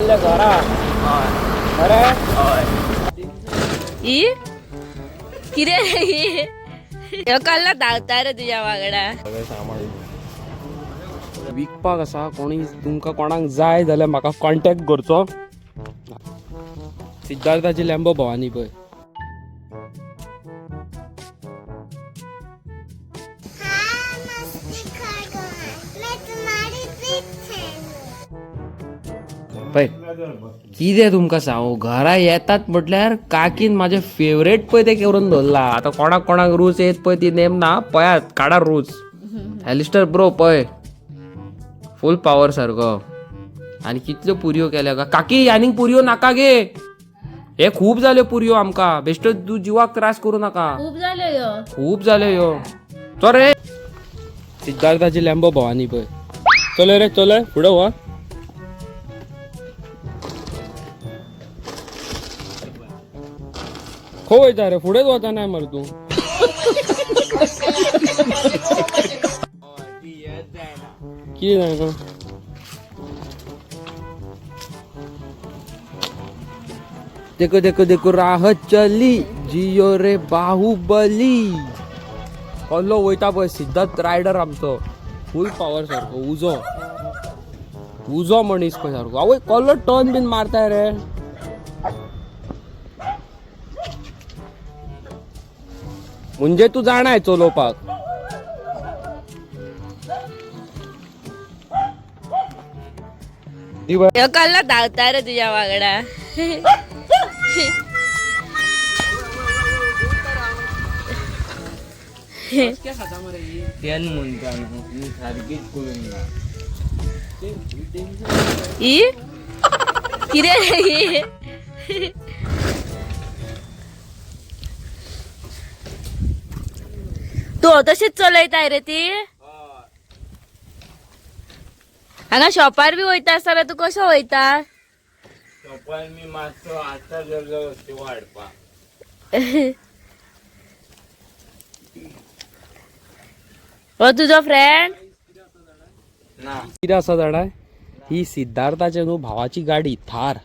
चल्ले घरा. बरें. हय. ई कितें ह्यो कल्ला धांवता रे तुज्या वांगडा. सगळें सामान विकपाक आसा. कोणी तुमकां कोणाक जाय जाल्यार म्हाका कॉन्टेक्ट करचो. सिद्धार्थाची लॅम्बो भवानी पळय. हाँ मस्ती खरगोश, मैं तुम्हारी बिग फैन हूँ. पळय कितें तुमकां सांगू, घरा येतात म्हटल्यार काकीन म्हाजें फेवरेट पळय तें करून दवरला. आतां कोणाक कोणाक रूच येत पळय ती नेम ना. पळयात काडा रूच. एलिस्टर ब्रो पळय फूल पावर सारको. आनी कितल्यो पुरयो केल्या का काकी. आनीक पुरयो नाका गे, हे खूब जाल्यो पुरयो आमकां. बेश्टो तूं जिवाक त्रास करूं नाका. खूप जाल्यो ह्यो. खूब जाल्यो ह्यो. चल रे, सिद्धार्थाची लॅम्बो भवानी पळय. चल रे चल फुडें व्हर. खंय वयता रे? फुडेंच वचना मरे तूं. कितें जाणा? देखो देखो देखो राह चली जियो रे बाहुबली. कसलो वयता पळय सिद्धार्थ रायडर आमचो. फूल पावर सारको उजो उजो मनीस पळय सारको. आवय कसलो टर्न बीन मारताय रे. म्हणजे तूं जाणाय चलोवपाक. दी बाय. ह्यो कल्ला धांवता रे तुज्या वांगडा. तेल म्हणटा न्हू ती सारकीच करूंक ना. ई कितें तूं तशीच चलयताय रे ती? हांगा शॉपार बी वयता आसतना तूं कसो वयता? शॉपार मी मातसो आतां गेल्लो वस्तू हाडपाक. हो तुजो फ्रेंड? ना. कितें आसा जाणा, ही सिद्धार्थाच्या न्हू भावाची गाडी थार.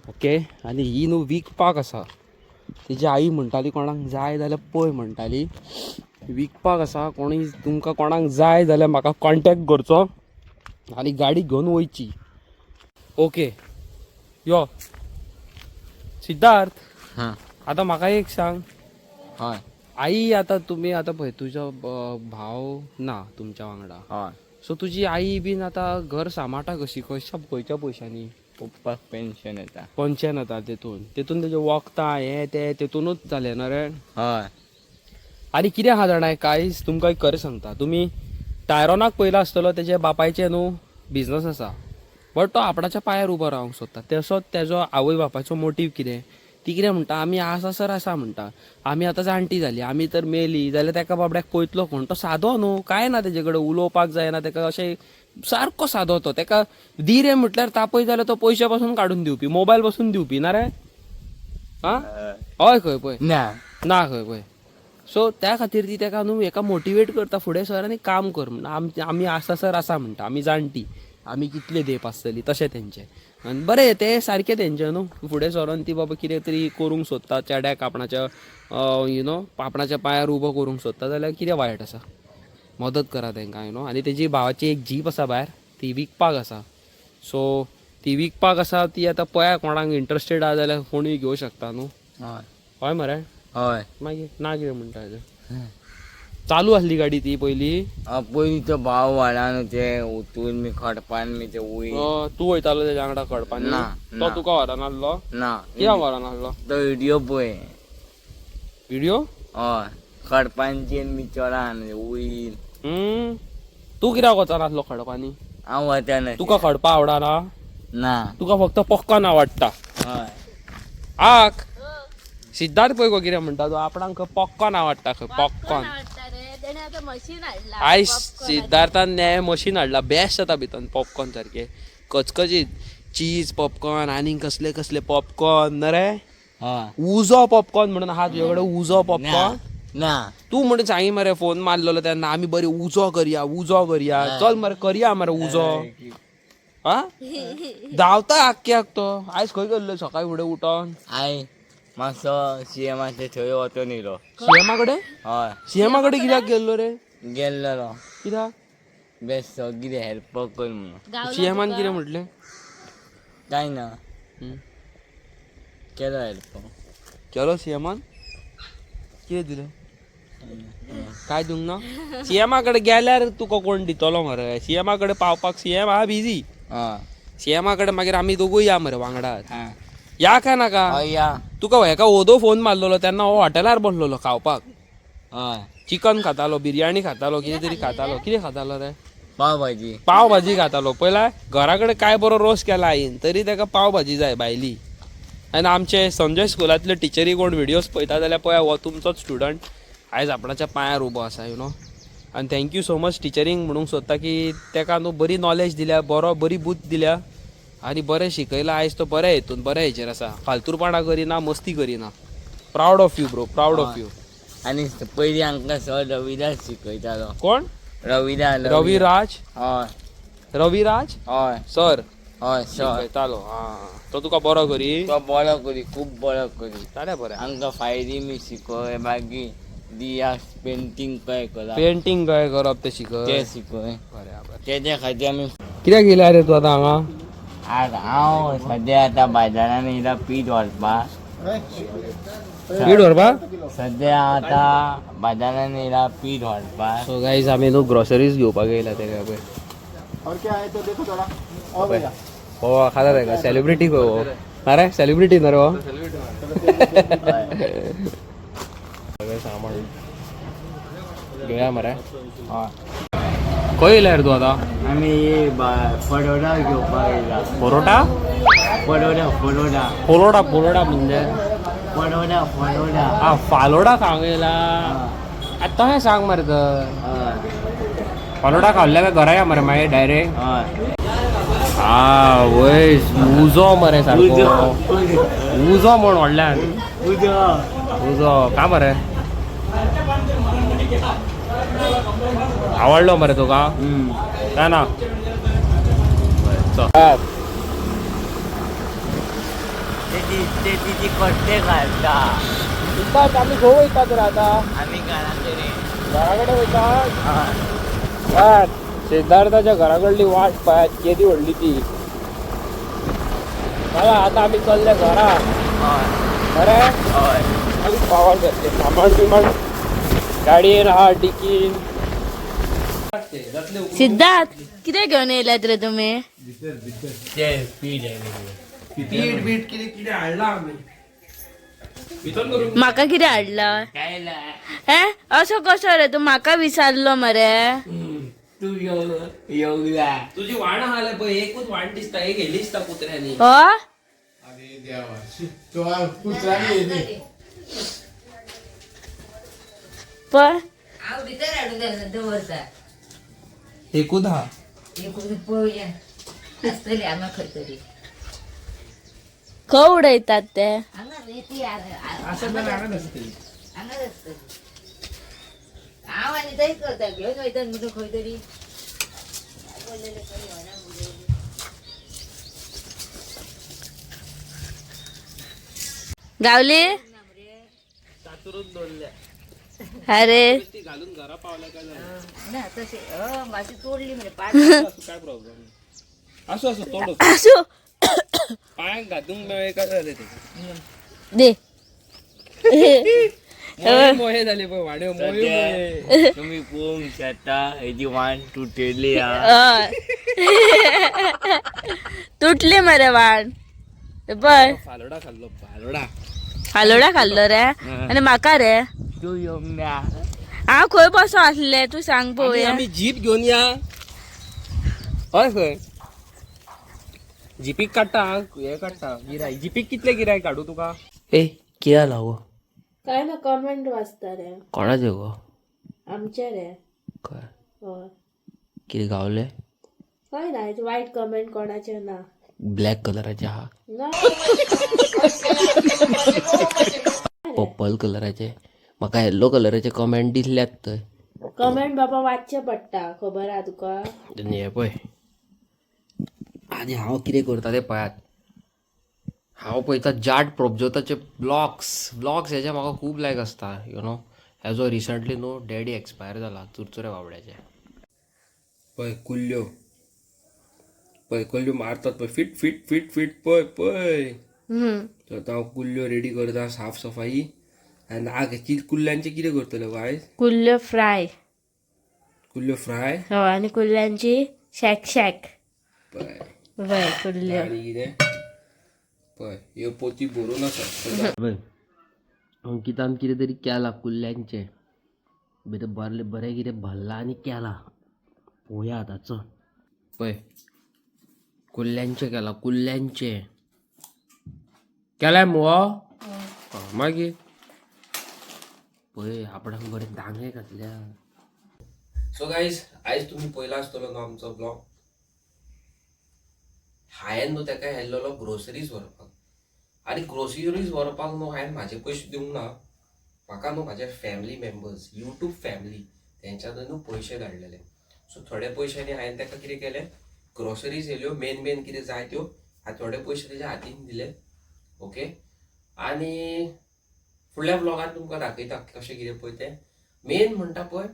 ओके, आनी ही न्हू विकपाक आसा. तेजी आई म्हणटाली कोणाक जाय जाल्यार पळय म्हणटाली. विकपाक आसा. कोणी तुमकां कोणाक जाय जाल्यार म्हाका कॉन्टेक्ट करचो आनी गाडी घेवन वयची. ओके यो सिद्धार्थ. हां. आतां म्हाका एक सांग. हय. आई आतां तुमी आतां पळय तुजो भाव ना तुमच्या वांगडा. हय. सो तुजी आई बीन आतां घर सांबाळटा कशी? खंयच्या खंयच्या पयशांनी? पप्पाक पेन्शन येता. पेन्शन येता तेतून तेतून तेजें वखदां हें तें तेतूनच जालें ना रे? हय. आनी कितें आहा जाणा कांयच, तुमकां एक खरें सांगता, तुमी टायरोनाक पयला आसतलो. तेजे बापायचें न्हू बिजनस आसा, बट तो आपणाच्या पांयार उबो रावंक सोदता. तसोच तेजो आवय बापायचो मोटीव कितें, ती कितें म्हणटा, आमी आसासर आसा म्हणटा. आमी आतां जाणटी जाली, आमी तर मेली जाल्यार तेका बाबड्याक पळयतलो कोण? तो सादो न्हू, कांय ना तेजे कडेन उलोवपाक जायना तेका, अशें सारको सादो तो. तेका दी रे म्हटल्यार तापय जाल्यार तो पयशे पासून काडून दिवपी, मोबायल पासून दिवपी ना रे. आं हय खंय पळय. ना. ना खंय पळय. सो त्या खातीर ती तेका न्हू हेका मोटिवेट करता, फुडें सर आनी काम कर म्हणून. आमी आसासर आसा म्हणटा, आमी जाणटी, आमी कितले तेंप आसतली तशें तेंचें. आनी बरें तें सारकें तेंचें न्हू, फुडें सरोन ती बाबा कितें तरी करूंक सोदता, चेड्याक आपणाच्या you know आपणाच्या पांयार उबो करूंक सोदता जाल्यार कितें वायट आसा? मदत करा तेंकां you know. आनी तेजी भावाची एक जीप आसा भायर, ती विकपाक आसा. सो ती विकपाक आसा ती आतां पळया कोणाक इंट्रस्टेड आसा जाल्यार कोणूय घेवं शकता न्हू. हय. हय मरे? हय. मागीर ना कितें म्हणटा हेजेर? चालू आसली गाडी ती पयली. पयलीं तो भाव वाडा न्हू ते उतून मी खडपान मी ते वयर. तूं वयतालो तेज्या वांगडा खडपानी? ना, तो ना. तुका व्हरान आहलो? ना. कित्याक व्हरान आहलो? तो व्हिडिओ पळय. व्हिडियो? हय, खडपांचेर मी चोडा न्हू वयर. तूं कित्याक वचनासलो खडपानी? हांव वचना. तुका खडपा आवडना? ना. तुका फक्त पॉपकॉर्न आवडटा. हय. आक सिद्धार्थ पळय गो कितें म्हणटा तो, आपणाक पॉपकॉर्न आवडटा खंय. पॉपकॉर्न. आवडटा रे तेणे आतां मशीन हाडला. आयज सिद्धार्थान न्याय मशीन हाडला, बेस्ट जाता भितर पॉपकॉर्न सारकें कचकचीत, चीज पॉपकॉर्न आनी कसले कसले पॉपकॉर्न न रे. हय. उजो पॉपकॉर्न म्हणून आहा तुजे कडेन उजो पॉपकॉर्न? ना. तूं म्हणून सांगी मरे, फोन मारलेलो तेन्ना, आमी बरी उजो करया उजो करया. चल मरे करया मरे उजो. हा धांवता आख्याक तो. आयज खंय गेल्लो सकाळी फुडें उठोन? I मातसो सीएमाचे थंय वचून येयलो. सीएमा कडेन? हय. सीएमा कडेन कित्याक गेल्लो रे? गेल्लो. कित्याक? बेस्ट कितें हेल्प कर म्हणून. सीएमान कितें म्हटलें? काय ना, केलो हेल्प. केलो सीएमान? कितें दिलें? काय दिवंक ना? सीएमा कडेन गेल्यार तुका कोण दितलो मरे? सीएमा कडेन पावपाक सीएम आहा बिजी. हय. सीएमा कडेन मागीर आमी दोगूय या मरे वांगडा. हा. या काय नाका? हय या. तुका हेका ओदो फोन मारलेलो तेन्ना हो हॉटेलार बसलेलो खावपाक. हय. चिकन खातालो, बिरयानी खातालो, कितें तरी खातालो. कितें खातालो रे? पाव भाजी. पाव भाजी खातालो. पयला घरा कडेन काय बरो रोस केला आईन तरी ताका पाव भाजी जाय भायली. आनी आमचे संजय स्कुलांतले टिचरी कोण व्हिडियोज पळयता जाल्यार पळया, हो तुमचोच स्टुडंट आयज आपणाच्या पांयार उबो आसा, you know. आनी thank you so much टिचरींक म्हणूंक सोदता की ताका न्हू बरी नॉलेज दिल्या, बरो बरी बुद्द दिल्या आनी बरें शिकयलां. आयज तो बऱ्या हितून बऱ्या हेचेर आसा, फालतूरपणां करिना, मस्ती करिना. Proud of you bro, proud of you. आनी पयलीं आमकां सर रविदास शिकयतालो. कोण? रविदास. रविराज. हय. रविराज हय. सर. हय सर. शिकयतालो. आं, तो तुका बरो करी? तो बरो करी, खूब बरो करी. जालें बरें. आमकां फायरी मी शिकय, मागीर दिया पेंटींग काय करप. पेंटींग काय करप तें शिकय. तें शिकय. बरें बरें. तेच्या खातीर आमी. कित्याक येयला रे तूं आतां हांगा? आज हांव सद्या आतां बाजारान येयला पीठ व्हरपाक. पीठ व्हरपाक? सद्या आतां बाजारान येयला पीठ व्हरपाक. सो गायज, आमी न्हू ग्रोसरीज घेवपाक येयला तेका पळय. और क्या है तो देखो थोड़ा और भैया. हो खाता तेका सेलिब्रिटी खंय हो. अरे सेलिब्रिटी न्हू रे हो. सगळें सामान घेवया मरे. हय. खंय येयला रे तूं आतां? आमी परोडा घेवपाक येयला. परोटा? परोडा, परोडा. परोडा, परोडा म्हणजे? परोडा, परोडा. आ, फालोडा खावंक येयला. आतां तशें सांग मरे तर. हय. फालोडा खाल्ल्या काय घरा या मरे मागीर डायरेक्ट. हय. आ वय, उजो मरे सारको. उजो म्हण व्हडल्यान. उजो. उजो का मरे? आवडलो मरे तुका? काय ना? चल. ते तिची कट्टे घालता. आमी खंय वयतात रे आतां? आमी घरा कडेन. घरा कडेन वयता? हय. वाट सिद्धार्थाच्या घरा कडली वाट पळयात केदी व्हडली ती. चला आतां आमी चल्ले घरा. हय. बरें. हय. आमी पावर जातले सामान बिमान गाडयेन आहा डिकीन. सिद्धार्थ, कितें घेवन येयल्यात रे तुमी? ते पीठ आहे. पीठ बीठ कितें कितें हाडलां आमी भितर करून. म्हाका कितें हाडला? काय ना. हे असो कसो रे, तूं म्हाका विसरलो मरे? तू येवला. तुजी वाण आहा जाल्यार पळय, एकूच वाण दिसता, एक हेली दिसता कुत्र्यांनी. हो. अरे देवा, तो कुत्रा बी. पळय. हांव भितर हाडून दवरता. एकूच आहा. एक पळोवया, आसतली हांगा खंय तरी. खंय उडयतात ते? हांगा न्ही ती आसत जाल्यार हांगाच आसतली. हांगाच आसतली. हांव आनी थंय करता, घेवन वयता न्हू खंय तरी. गावली? अरे. ती घालून घरा पावल्या काय झालं? ना तशें मातशी तोडली म्हणजे पाट. काय प्रॉब्लेम? असो असो तोड. आसू. पांयाक घातूंक मेळ्ळे काय जालें ते? दे. मोये मोये जाले पळय वाड्यो, मोये मोये. तुम्ही पळोवंक शकता, हेजी वाण तुटलेली आहा. हय, तुटली मरे वाण पळय. फालोडा खाल्लो, फालोडा. फालोडा खाल्लो रे आनी म्हाका रे? तू येवंक ना. हांव खंय बसो आसलें तूं सांग पळोवया. आमी जीप घेवन या. हय, खंय जिपीक काडटा हे काडटा गिरायक. जिपीक कितले गिरायक काडू तुका? ए, कित्याक लागो? काय ना, कमेंट वाचता रे. कोणाचे गो? आमचे रे. काय? हय. कितें गावले? काय ना, वायट कमेंट कोणाचे ना. ब्लॅक कलराचे आहा? ना. पर्पल कलराचे? म्हाका येल्लो कलराचे कमेंट दिसल्यात थंय. कमेंट बाबा वाचचे पडटा, खबर आहा तुका? आनी हे पळय. आनी हांव कितें करता तें पळयात. हांव पळयता जाट प्रभजोताचे ब्लॉग्स. ब्लॉग्स हेजे म्हाका खूब लायक आसता, you know. हेजो रिसंटली न्हू डॅडी एक्सपायर जाला चुरचुरे बाबड्याचे. पळय कुल्ल्यो, पळय कुल्ल्यो मारतात पळय, फिट फिट फिट फिट, पळय पळय. तर आतां हांव कुल्ल्यो रेडी करता, साफ सफाई. आनी नाग कुल्ल्यांचे कितें करतले बाय? कुल्ल्यो फ्राय. कुल्ल्यो फ्राय. हो, आनी कुल्ल्यांची शॅक शॅक. पळय. वय कुल्ल्यो. आनी कितें पळय, ह्यो पोती भरून आसा पळय. अंकितान कितें तरी केलां कुल्ल्यांचें, भितर बरें बरें कितें भरलां आनी केलां. पळोवया आतां, चल. पळय, कुल्ल्यांचें केलां, कुल्ल्यांचें केलां मुगो. मागीर पळय आपणाक बरें दांगे घातल्या. सो गायज, आयज तुमी पयला आसतलो न्हू आमचो ब्लॉग. हांवें न्हू ताका येयल्लेलो ग्रोसरीज व्हरपाक. आनी ग्रोसरीज व्हरपाक न्हू हांवें म्हाजे पयशे दिवंक ना, म्हाका न्हू म्हाजे फॅमिली मेंबर्स, युट्यूब फॅमिली, तेंच्यान न्हू पयशे धाडलेले. सो थोडे पयशांनी हांवें ताका कितें केलें, ग्रोसरीज येयल्यो मेन मेन कितें जाय त्यो, आनी थोडे पयशे तेज्या हातीन दिले. ओके, आनी फुडल्या ब्लॉगान तुमकां दाखयता कशें कितें पळय तें. मेन म्हणटा पळय,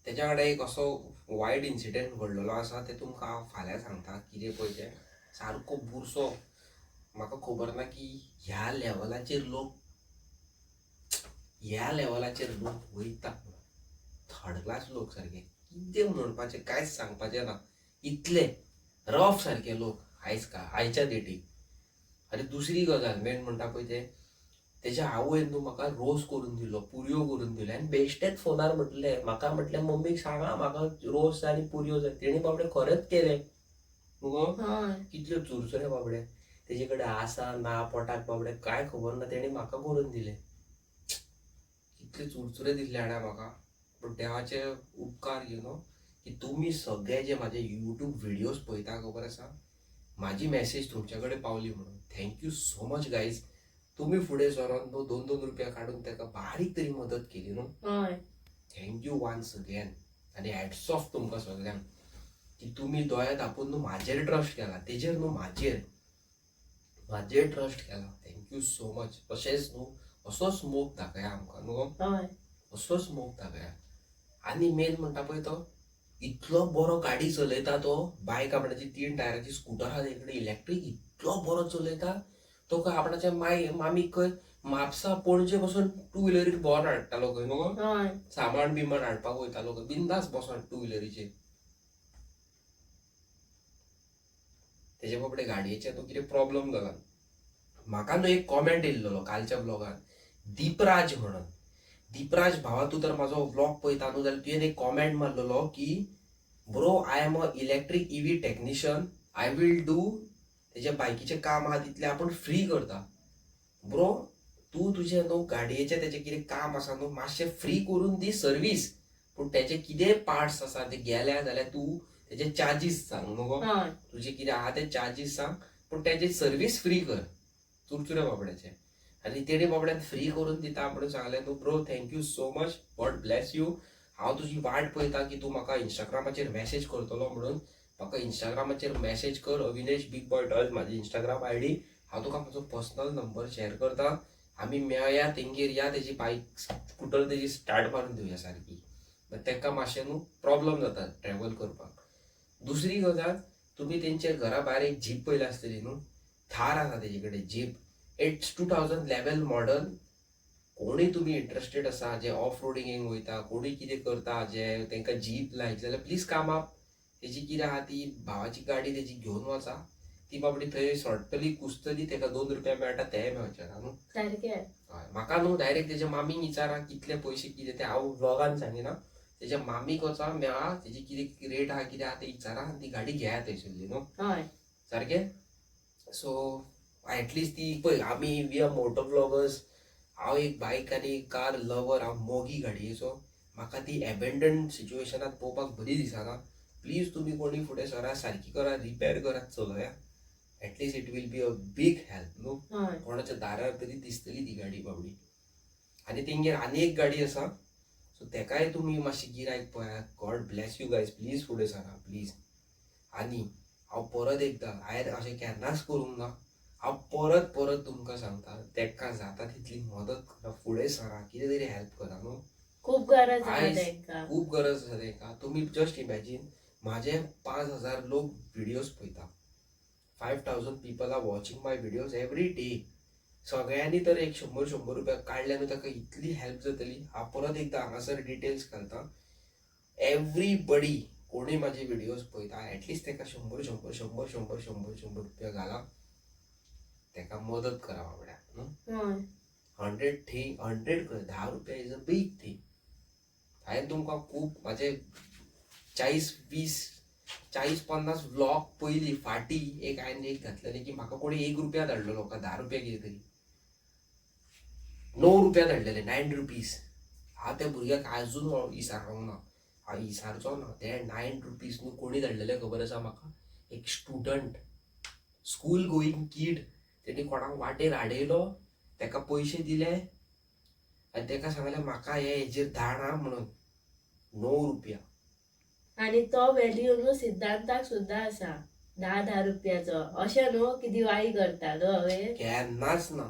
तेज्या वांगडा एक असो वायट इन्सिडंट घडलेलो आसा, तें तुमकां हांव फाल्यां सांगता कितें पळय तें. सारको बुरसो, म्हाका खबर ना की ह्या लेवलाचेर लोक, ह्या लेवलाचेर लोक वयता. थर्ड क्लास लोक सारके, कितें म्हणपाचें कांयच सांगपाचें ना, इतले रफ सारके लोक आयज का आयच्या डेटीक. आनी दुसरी गजाल मेन म्हणटा पळय तें, तेज्या आवयन न्हू म्हाका रोस करून दिलो, पुरयो करून दिल्यो. आनी बेश्टेच फोनार म्हटलें म्हाका, म्हटलें मम्मीक सांगा म्हाका रोस जाय आनी पुरयो जाय. तेणी बाबडे खरेंच केलें मुगो. कितल्यो चुरचुरे बाबडे, तेजे कडेन आसा ना पोटाक बाबडे कांय खबर ना, तेणी म्हाका करून दिले. कितले चुरचुरे दिल्ले जाणा म्हाका. पूण देवाचे उपकार, you know, की तुमी सगळे जे म्हाजे युट्यूब व्हिडियोज पळयता, खबर आसा, म्हाजी मॅसेज तुमच्या कडेन पावली म्हणून. Thank you so much guys. तुमी फुडें सरोन न्हू दोन दोन रुपया काडून ताका बारीक तरी मदत केली न्हू. Thank you once again. आनी हॅट्स ऑफ तुमकां सगल्यांक की तुमी दोळे धांपून न्हू म्हाजेर ट्रस्ट केला, तेजेर न्हू, म्हाजेर म्हाजेर ट्रस्ट केला. Thank you so much. तशेंच न्हू असोच मोग दाखया आमकां न्हू, असोच मोग दाखया. आनी मेन म्हणटा पळय, तो इतलो बरो गाडी चलयता तो, बायक आपणाची तीन टायराची स्कुटर आहा तेजे कडेन इलेक्ट्रीक, इतलो बरो चलयता तो खंय आपणाच्या माय मामीक खंय म्हापसा पणजे बसून टू व्हिलरीर भोंवन हाडटालो खंय मुगो. सामान बिमान हाडपाक वयतालो खंय बिंदास बसोन टू व्हिलरीचेर. तेजे बाबडे गाडयेचे न्हू कितें प्रॉब्लम जाला. म्हाका न्हू एक कॉमेंट येयल्लो कालच्या ब्लॉगान, दीपराज म्हणून. दीपराज भावा, तूं तर म्हाजो ब्लॉग पळयता न्हू जाल्यार तुवें एक कॉमेंट मारलेलो की bro, I am a electric EV technician, I will do तेज्या बायकीचें काम आहा तितलें आपूण फ्री करता. ब्रो, तूं तुजें न्हू गाडयेचें तेजें कितें काम आसा न्हू मातशें फ्री करून दी सर्वीस, पूण तेजे कितें पार्ट्स आसा ते गेल्या जाल्यार तूं तेजे चार्जीस सांग न्हू गो. तुजे कितें आहा ते चार्जीस सांग, पूण तेजी सर्वीस फ्री कर चुरचुरे बाबड्याचे. आनी तेणी बाबड्यान फ्री करून दिता म्हणून सांगलें न्हू. Bro, thank you so much, God bless you. हांव तुजी वाट पळयता की तूं म्हाका इंस्टाग्रामाचेर मॅसेज करतलो म्हणून. म्हाका इंस्टाग्रामाचेर मॅसेज कर, अविनेश बीग बॉय टॉयज म्हाजी इंस्टाग्राम आयडी. हांव तुका म्हजो पर्सनल नंबर शेअर करता. आमी मेळया तेंगेर, या तेजी बायक स्कुटर तेजी स्टार्ट मारून दिवया सारकी. तांकां मातशें न्हू प्रॉब्लम जाता ट्रॅवल करपाक. दुसरी गजाल, तुमी तेंच्या घरा भायर एक जीप पळयल्या आसतली न्हू, थार आसा तेजे कडेन जीप. It's 2011 model. कोणूय तुमी इंट्रस्टेड आसा, जे ऑफ रोडींगेक वयता, कोणूय कितें करता, जे तांकां जीप लायक जाल्यार प्लीज काम अप. तेजी कितें आहा ती भावाची गाडी तेजी घेवन वचा. ती बाबडी थंय सोडटली, कुसतली, ताका 2 रुपया मेळटा तेय मेळचे ना न्हू. सारकें. हय, म्हाका न्हू डायरेक्ट तेज्या मामीक विचारा कितले पयशे कितें ते, हांव ब्लॉगान सांगिना. तेज्या मामीक वचा, मेळा, तेजी कितें रेट आहा कितें आहा ते विचारा आनी ती गाडी घेया थंयसरली न्हू. सारकें. सो एटलिस्ट ती पळय, आमी we are moto vloggers. हांव एक बायक आनी कार लवर, हांव मोगी गाडयेचो. म्हाका ती एबेंडन सिच्युएशनात पळोवपाक बरी दिसना. प्लीज तुमी कोणी फुडें सरा, सारकी करा, रिपेर करात, चलया. At least it will be a big help न्हू. कोणाच्या दारार तरी दिसतली ती गाडी बाबडी. आनी तेंगेर आनी एक गाडी आसा, सो तेकाय तुमी मातशी गिरायक पळयात. God bless you guys. Please फुडें सरा प्लीज. आनी हांव परत एकदां, हांवें अशें केन्नाच करूंक ना, हांव परत परत तुमकां सांगता, तेका जाता तितली मदत करा, फुडें सरा, कितें तरी हेल्प करा न्हू. खूब गरज आसा आयज तेंकां. खूब गरज आसा तेंकां. तुमी जस्ट इमॅजीन, म्हाजे 5000 लोक विडियोज पळयता, 5000 people are watching my videos every day. सगळ्यांनी तर एक 100 100 रुपया काडले न्हू, ताका इतली हेल्प जातली. हांव परत एकदां हांगासर डिटेल्स घालता. एवरीबडी कोणी म्हाजे विडियोज पळयता, एटलिस्ट ताका 100 100 100 100 100 100 रुपया घाला, ताका मदत करा बाबड्याक न्हू. हय. 100 थिंग, 100 खंय, 10 रुपया is a big thing. हांवें तुमकां खूब म्हाजे 40 20 40 50 व्लॉग पयलीं फाटीं एक हांवें एक घातलेलें की म्हाका कोणी 1 रुपया धाडलेलो का 10 रुपया कितें तरी, 9 रुपया धाडलेले, 9 रुपीज. हांव त्या भुरग्याक आजून इसारूंक ना, हांव इसारचो ना. ते 9 रुपीज न्हू कोणी धाडलेले खबर आसा म्हाका? एक स्टुडंट, स्कूल गोईंग कीड, तेणी कोणाक वाटेर आडयलो, तेका पयशे दिले आनी तेका सांगलें म्हाका हे हेजेर धाड आं म्हणून, 9 रुपया. आनी तो व्हॅल्यू न्हू सिद्धांताक सुद्दां आसा, 10 10 रुपयाचो. अशें न्हू की दिवाळी करता न्हू हांवें, केन्नाच ना.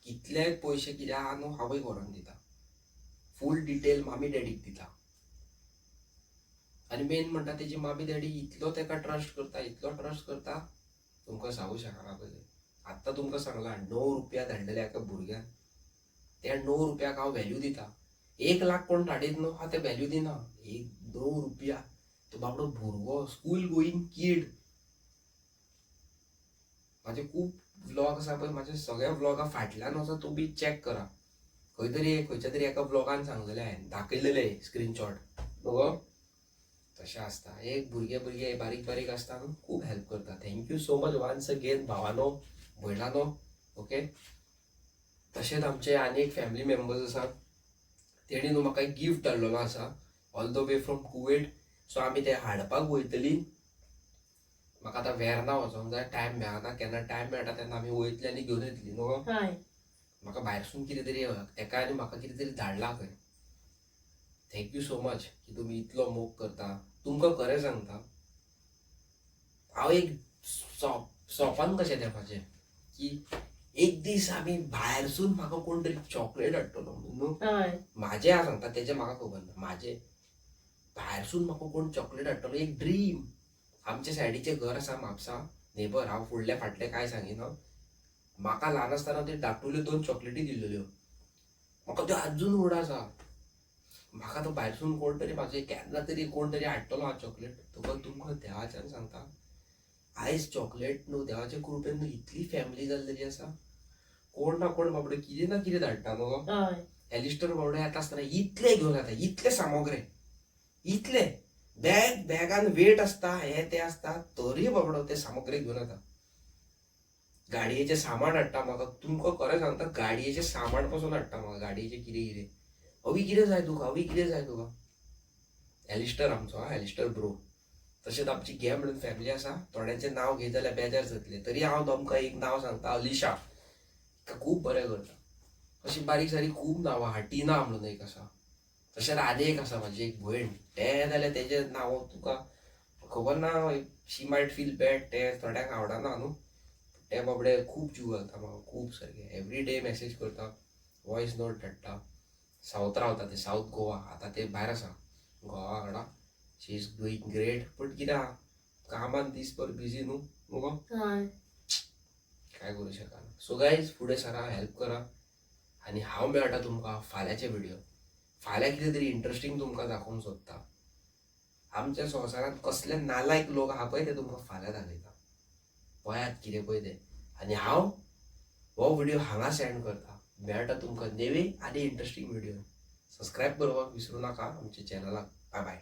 कितले पयशे कितें आहा न्हू हांवूय व्हरोन दिता, फूल डिटेल मामी डॅडीक दिता. आनी मेन म्हणटा तेजी मामी डॅडी इतलो तेका ट्रस्ट करता, इतलो ट्रस्ट करता, तुमकां सांगू शकना पयलीं. आत्तां तुमकां सांगलां, 9 रुपया धाडलेले एका भुरग्यान, त्या 9 रुपयाक हांव व्हॅल्यू दिता. 1 लाख कोण धाडीत न्हू, हांव ते व्हॅल्यू दिना. एक 9 रुपया, तो बाबडो भुरगो, स्कूल गोईंग कीड. म्हाजे खूब व्लॉग आसा पळय, म्हाजे सगळ्या व्लॉगा फाटल्यान वचोन तुमी चॅक करा, खंय तरी खंयच्या तरी एका व्लॉगान सांगलेलें हांवें, दाखयलेलें स्क्रिनशॉट न्हू. तशें आसता, एक भुरगे भुरगे बारीक बारीक आसता न्हू, खूब हेल्प करता. Thank you so much once again भावानो भयणानो. ओके, तशेंच आमचे आनी एक फॅमिली मेंबर्स आसा, तेणी न्हू म्हाका एक गिफ्ट धाडलेलो आसा all the way from Kuwait. So आमी ते हाडपाक वयतली. म्हाका आतां वेर्ना वचोंक जाय, टायम मेळना, केन्ना टायम मेळटा तेन्ना आमी वयतली आनी घेवन येतली न्हू. हय. म्हाका भायरसून कितें तरी तेका आनी म्हाका कितें तरी धाडलां खंय. Thank you so much की तुमी इतलो मोग करता. तुमकां खरें सांगता, हांव एक सोपान कशें तें म्हाजें की एक दीस आमी भायरसून म्हाका कोण तरी चॉकलेट हाडटलो म्हणून न्हू. हय. म्हाजें हांव सांगता, तेजें म्हाका खबर ना. म्हाजें भायरसून म्हाका कोण चॉकलेट हाडटलो एक ड्रीम. आमच्या सायडीचें घर आसा म्हापसा, नेबर, हांव फुडलें फाटलें कांय सांगिना. म्हाका ल्हान आसतना त्यो धाकटुल्यो 2 चॉकलेटी दिल्ल्यो, म्हाका त्यो आजून उड आसा. म्हाका तो भायरसून कोण तरी म्हाजे केन्ना तरी कोण तरी हाडटलो हा चॉकलेट. तुका तुमकां देवाच्यान सांगता, आयज चॉकलेट न्हू देवाच्या कृपेन न्हू इतली फॅमिली जाल्लेली आसा, कोण ना कोण बाबडो कितें ना कितें धाडटा न्हू. हय. एलिस्टर बाबडो येता आसतना इतले घेवन येता, इतले सामग्री, इतले बॅग, बॅगान वेट आसता, हे ते आसता, तरी बाबडो ते सामग्री घेवन येता. गाडयेचें सामान हाडटा म्हाका, तुमकां खरें सांगता, गाडयेचें सामान पासून हाडटा म्हाका, गाडयेचें कितें कितें, अवी कितें जाय तुका, अवी कितें जाय तुका. एलिस्टर आमचो, हा एलिस्टर ब्रो. तशेंच आमची गे म्हणून फॅमिली आसा, थोड्यांचें नांव घेत जाल्यार बेजार जातलें, तरी हांव तुमकां एक नांव सांगता, अलिशा, तिका खूब बरें करता. अशी बारीक सारीक खूब नांवां आहा. टिना म्हणून एक आसा, तशेंच आनी एक आसा म्हाजी एक भयण, तें जाल्यार तेजें नांव तुका खबर ना, शी मायट फील बॅड, तें थोड्यांक आवडना न्हू. तें बाबडे खूब जीव घालता म्हाका, खूब सारकें एवरी डे मॅसेज करता, वॉयस नोट धाडटा. सावथ रावता तें, सावथ गोवा, आतां तें भायर आसा गोवा वांगडा. She is doing great, but कितें आहा कामान दीसभर बिजी न्हू मुगो, हय. काय करूं शकना. सो गायज, फुडें सरा, हेल्प करा, आनी हांव मेळटा तुमकां फाल्यांच्या व्हिडियो. फाल्यां कितें तरी इंट्रस्टींग तुमकां दाखोवंक सोदता. आमच्या संवसारांत कसले नालायक लोक आहा पळय, ते तुमकां फाल्यां दाखयता. पळयात कितें पळय तें. आनी हांव हो व्हिडियो हांगा सेंड करता. मेळटा तुमकां नवे आनी इंट्रस्टींग व्हिडियो. सबस्क्रायब करपाक विसरूं नाका आमच्या चॅनलाक. बाय बाय.